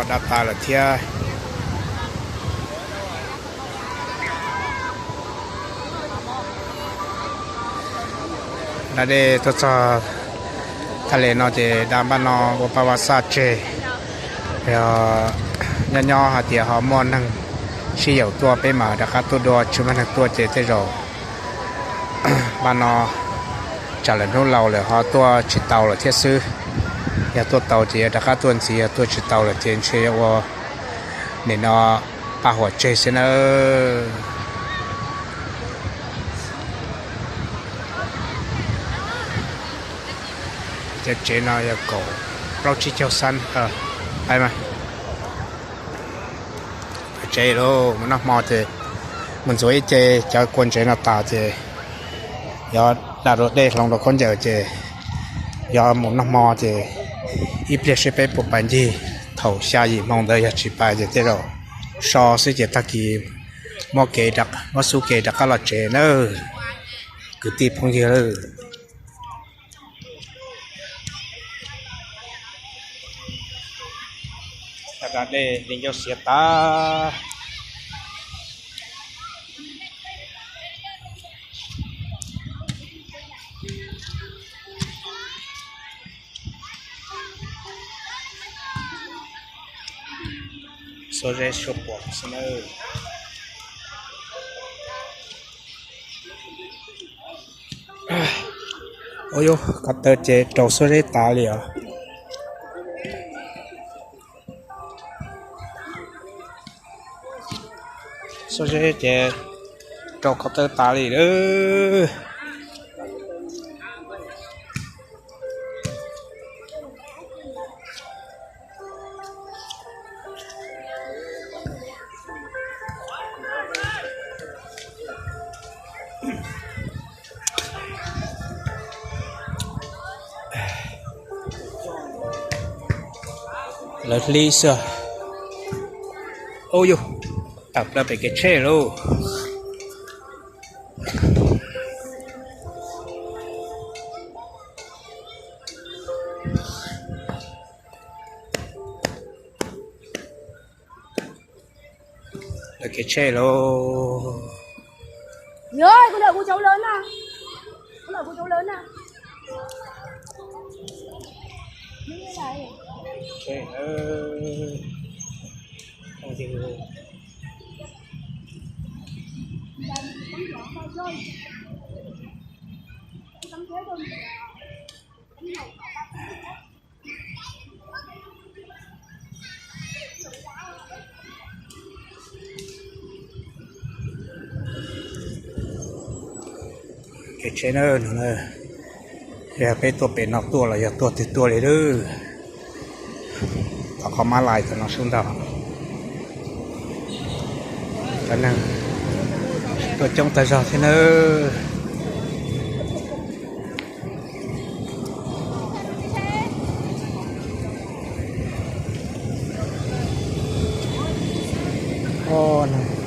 Da tas lawm thiab. Da dej tuaj txog thaj les no ces da npaj no ua paj vaj xaj tseg. Yog nyob nyob hais tias ho muaj neeg sib yaum tuaj peb mam rov qab tuaj dua, tsis muaj neeg tuaj ces tej zaum npaj no tsam lawm hnub laus lawm ho tuaj tsis tau lawm thiab xwb. Yog tuaj tau ces yuav rov qab tuaj ntxiv, yog tuaj tsis tau lawm ces ntshe yuav ua nim no paj huam tseg xwb nawb. Cov tsev no yog kaum plaub tsib caug xab, tsev lauj, mus noj hmo ces mus ntxuav ib ce cov kua ntsev no tas ces yuav da dua dej hloov dua khaub ncaws ces yuav mus noj hmo ces ib pliag seb peb puas pas ncig. Thaum xya yim hmo ntawd yog tsis pas ces tej zaum so xwb ces tag kis muab kev, muab xub kev rov qab los tsev nawb kwv tij phooj ywg. Da dej li ncauj xiav tas. Xuab zeb suab puam xwb nawb. Ua yus ko taw ces rau xuab zeb tas li os. Xuab zeb ces rau ko taw tas li lawm. Lawv hlib xwb. Ub yus, tawm plaws pem kev tsheb lauj. Lawv kev tsheb lauj. Kev tsheb na, yog peb tuaj pem no tuaj los yog tuaj twg tuaj li lawm. Tom qhov mab lais tom no sub ntag. Cov neeg tuaj coob tag zog thiab nawb. Neeg